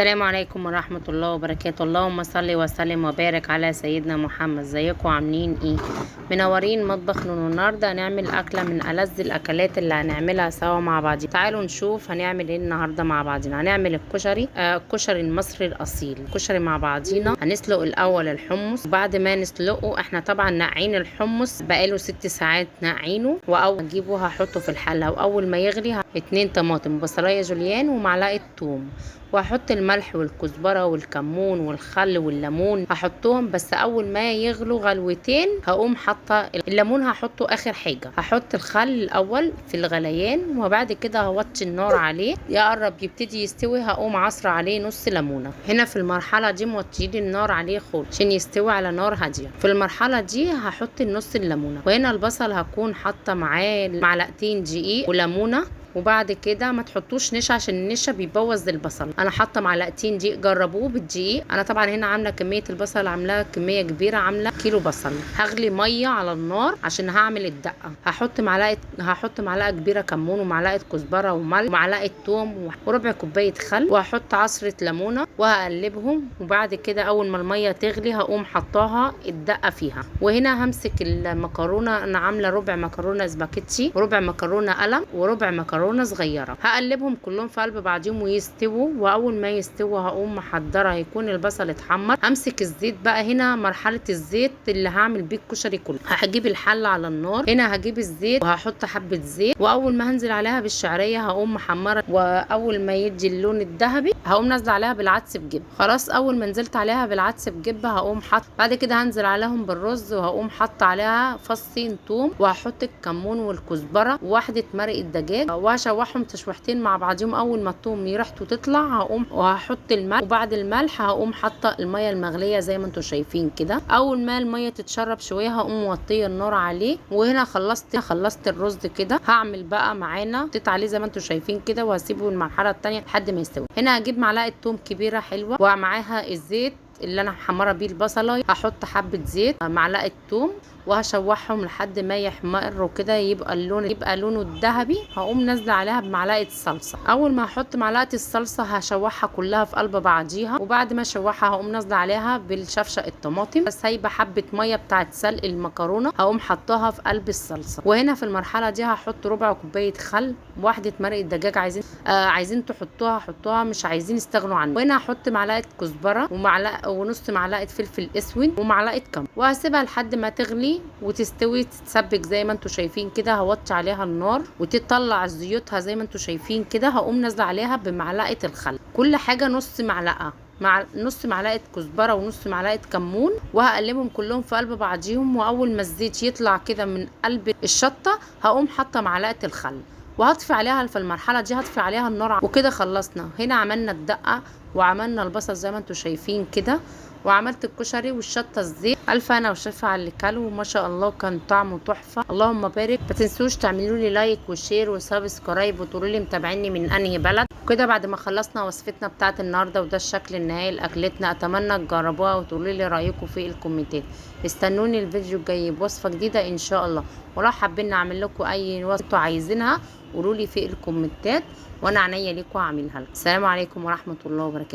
السلام عليكم ورحمة الله وبركاته. اللهم صل وسلم وبارك على سيدنا محمد. ازيكم عاملين ايه؟ منورين مطبخ نونو. النهارده هنعمل اكلة من ألذ الاكلات اللي هنعملها سوا مع بعض. تعالوا نشوف هنعمل ايه النهارده مع بعضنا. هنعمل الكشري، الكشري المصري الاصيل. الكشري مع بعضينا. هنسلق الاول الحمص، وبعد ما نسلقه احنا طبعا نقعين الحمص بقاله 6 ساعات نقعينه، واول اجيبه هحطه في الحلة، واول ما يغلي 2 طماطم وبصلايه جوليان ومعلقة ثوم، وهحط الملح والكزبره والكمون والخل والليمون، هحطهم بس اول ما يغلوا غلوتين هقوم حاطه الليمون، هحطه اخر حاجة. هحط الخل الاول في الغليان، وبعد كده هوطي النار عليه، يقرب يبتدي يستوي هقوم عصره عليه نص ليمونه. هنا في المرحلة دي موطيين النار عليه خالص عشان يستوي على نار هادية. في المرحلة دي هحط النص الليمونه، وهنا البصل هكون حاطه معاه معلقتين دقيق وليمونه، وبعد كده ما تحطوش نشا عشان النشا بيبوظ البصل. انا حاطه معلقتين دقيق، جربوه بالدقيق. انا طبعا هنا عامله كمية البصل، عاملاها كمية كبيرة، عامله كيلو بصل. هغلي مية على النار عشان هعمل الدقة. هحط معلقه كبيرة كمون ومعلقة كزبره وملح ومعلقة ثوم وربع كوباية خل، وهحط عصره ليمونه وهقلبهم. وبعد كده اول ما المية تغلي هقوم حطاها الدقة فيها. وهنا همسك المكرونه، انا عامله ربع مكرونه سباكيتي وربع مكرونه قلم وربع مكرونه صغيرة، هقلبهم كلهم في قلب بعضهم ويستووا. واول ما يستووا هقوم محضرة، هيكون البصل اتحمر. همسك الزيت بقى، هنا مرحلة الزيت اللي هعمل بيه الكشري كله. هجيب الحلة على النار، هنا هجيب الزيت وهحط حبه زيت، واول ما هنزل عليها بالشعريه هقوم محمرة، واول ما يدي اللون الذهبي هقوم نازله عليها بالعدس بجبه. خلاص اول ما نزلت عليها بالعدس بجبه هقوم حط، بعد كده هنزل عليهم بالرز، وهقوم حاطه عليها فصين ثوم، وهحط الكمون والكزبره وواحدة مرقه دجاج، وهشوحهم تشويحتين مع بعضهم. اول ما الثوم ريحته تطلع هقوم وهحط الملح، وبعد الملح هقوم حاطه المية المغليه زي ما انتم شايفين كده. اول ما المية تتشرب شوية هقوم موطيه النار عليه. وهنا خلصت الرز كده. هعمل بقى معانا حطيت عليه زي ما انتم شايفين كده، وهسيبه المرحلة الثانية لحد ما يستوي. هنا هجيب معلقه ثوم كبيرة حلوة ومعاها الزيت اللي انا محمرة بيه البصله، هحط حبه زيت معلقه ثوم، وهشوحهم لحد ما يحمروا كده، يبقى اللون يبقى لونه الذهبي. هقوم نازله عليها بمعلقه الصلصه. اول ما هحط معلقه الصلصه هشوحها كلها في قلب بعضيها، وبعد ما اشوحها هقوم نازله عليها بالشفشق الطماطم، بس سايبه حبه مية بتاعه سلق المكرونه هقوم حطاها في قلب الصلصه. وهنا في المرحلة دي هحط ربع كوباية خل، واحدة مرقه دجاج، عايزين تحطوها حطوها، مش عايزين استغنوا عنها. وهنا هحط معلقه كزبره ومعلقة ونص معلقه فلفل اسود ومعلقة كمون، وهسيبها لحد ما تغلي وتستوي تتسبك زي ما انتم شايفين كده. هوطي عليها النار وتطلع زيوتها زي ما انتم شايفين كده. هقوم نازله عليها بمعلقه الخل، كل حاجة نص معلقه مع نص معلقه كزبره ونص معلقه كمون، وهقلبهم كلهم في قلب بعضيهم. واول ما الزيت يطلع كده من قلب الشطه هقوم حاطه معلقه الخل، وهطفي عليها في المرحلة دي، هطفي عليها النار. وكده خلصنا. هنا عملنا الدقة وعملنا البصل زي ما انتم شايفين كده، وعملت الكشري والشطه الزيت. الف انا وشفا على اللي كلوا، وما شاء الله كان طعمه تحفة، اللهم بارك. ما تنسوش تعملوا لي like و share و subscribe، وتقولوا لي متابعيني من انهي بلد. وكده بعد ما خلصنا وصفتنا بتاعت النهارده، وده الشكل النهائي لاكلتنا. اتمنى تجربوها وتقولوا لي رايكم في الكومنتات. استنوني الفيديو الجاي بوصفه جديدة ان شاء الله. ولو حابين اعمل لكم اي وصفه عايزينها قولوا لي في الكومنتات، وانا عينيا ليكم هعملها لكم. السلام عليكم ورحمة الله وبركاته.